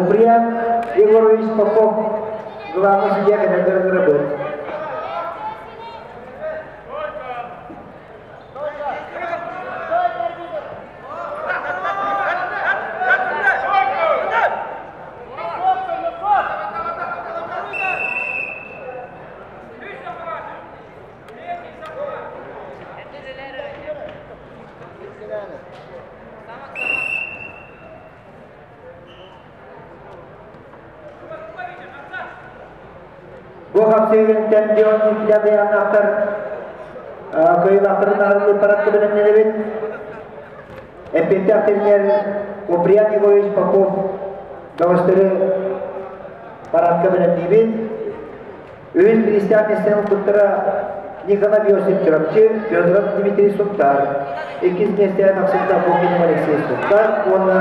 Куприян Егорович Попов главный судья кэнэллэрин ырабыт. Бу хапсыгынтан Дион Никитядаяннаахтар кыайыылаахтарын арыллыы парадка бэлэмнэнэбит. Эппиэттээх тренер Куприян Егорович Попов бөҕөстөрү парадка бэлэмниибит. Үһүс бириистээх миэстэни ылбыттара Никонов Иосиф Чурапчы, Федоров Дмитрий Сунтаар. Иккис миэстэҕэ тахсыбыта Богинов Алексей Сунтаар уонна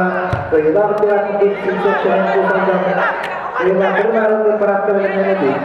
кыайыылаах Пиратникин Симсов Сэмэн Кусандан кыайыылаахтарын арыллыы парадка бэлэмнэнэбит.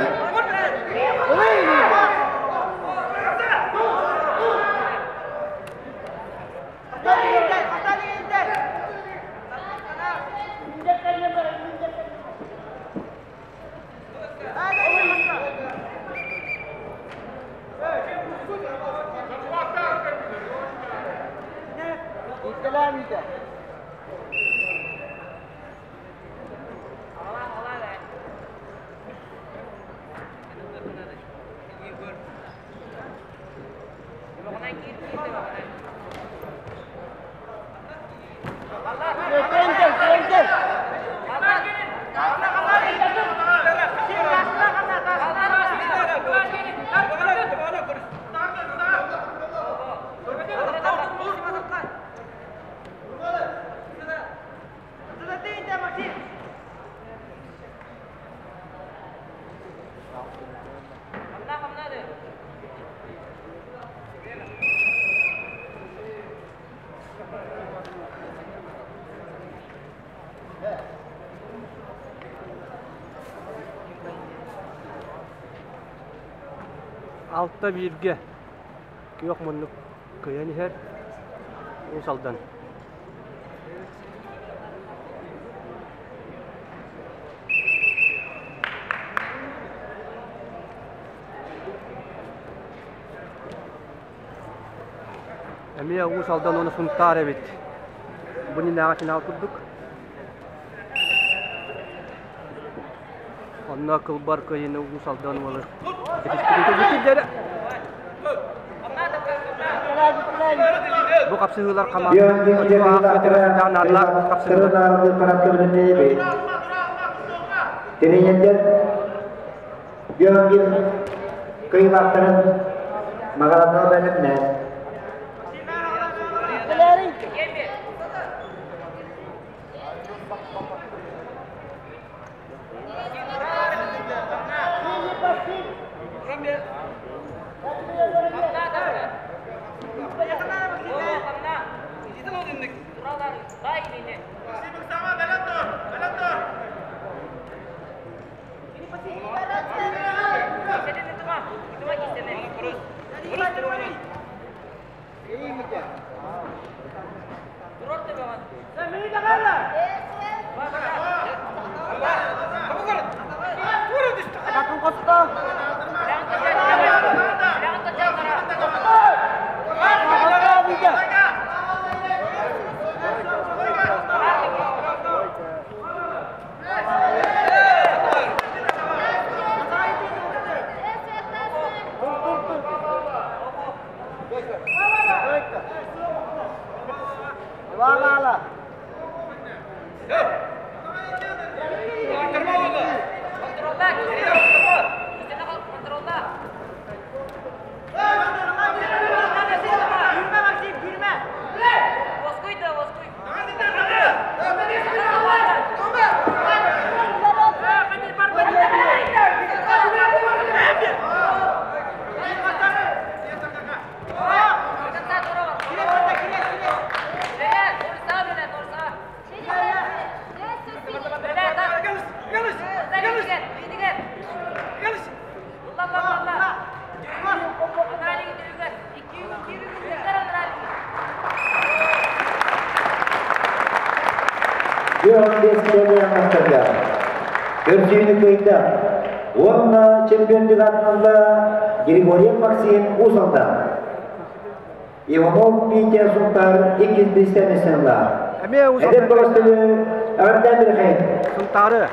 Алта бииргэ күөх муннук кыйан иһэр Уус Алдан. Эмиэ Уус Алдан уонна Сунтаар эбит. Бу иннинээҕи финал курдук. Онно кылбар кыайыыны Уус Алдан уолу ситиспитин Бу хапсыһыылар хамаандалар хапсыһыылар. Тренердер Георгий кыйылаахтарын наҕараадалар бэлэмнээн. 45 килограммтарга көрсүүнү кыайда. Уонна чемпиондук аатынан Григорьев Максим, Уус Алдан. Иванов Петя, Сунтаар, иккис миэстэни ылла. Эмиэ Эдэр бөҕөстөрү эҕэрдэ бирихэйин. Сунтаары.